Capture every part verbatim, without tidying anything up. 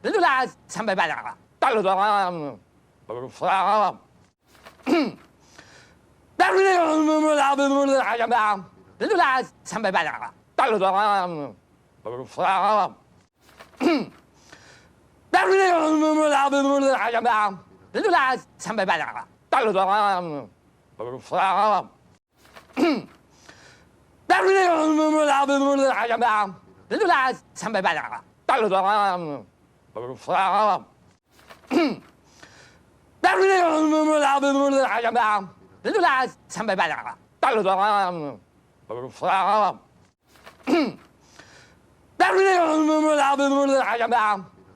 Lulaf sanqbaeq baqlaq, tavluf dawq, lulaf sanqbaeq baqlaq, tavluf dawq, lulaf sanqbaeq baqlaq, tavluf dawq, lulaf sanqbaeq baqlaq, lulaf sanqbaeq baqlaq, lulaf sanqbaeq baqlaq, tavluf dawq, lulaf sanqbaeq baqlaq, tavluf dawq, lulaf sanqbaeq baqlaq, tavluf dawq,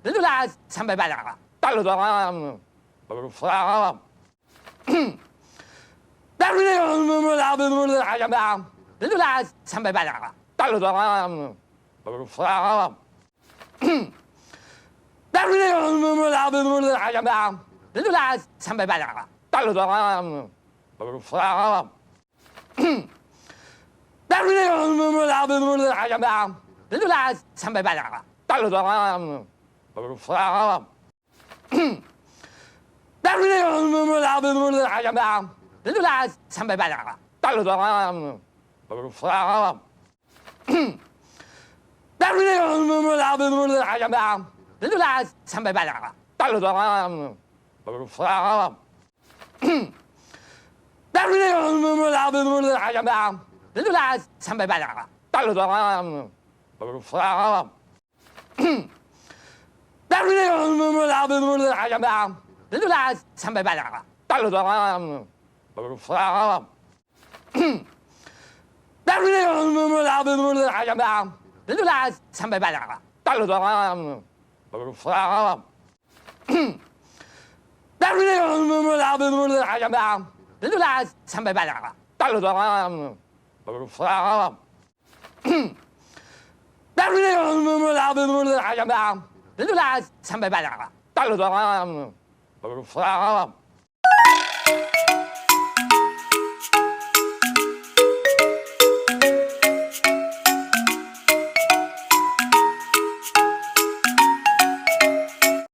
lulaf sanqbaeq baqlaq, tavluf dawq, lulaf sanqbaeq baqlaq, tavluf dawq, lulaf sanqbaeq baqlaq, tavluf dawq, lulaf sanqbaeq baqlaq, tavluf dawq, lulaf sanqbaeq baqlaq, lulaf sanqbaeq baqlaq, tavluf dawq, lulaf sanqbaeq baqlaq, tavluf dawq, lulaf sanqbaeq baqlaq, tavluf dawq,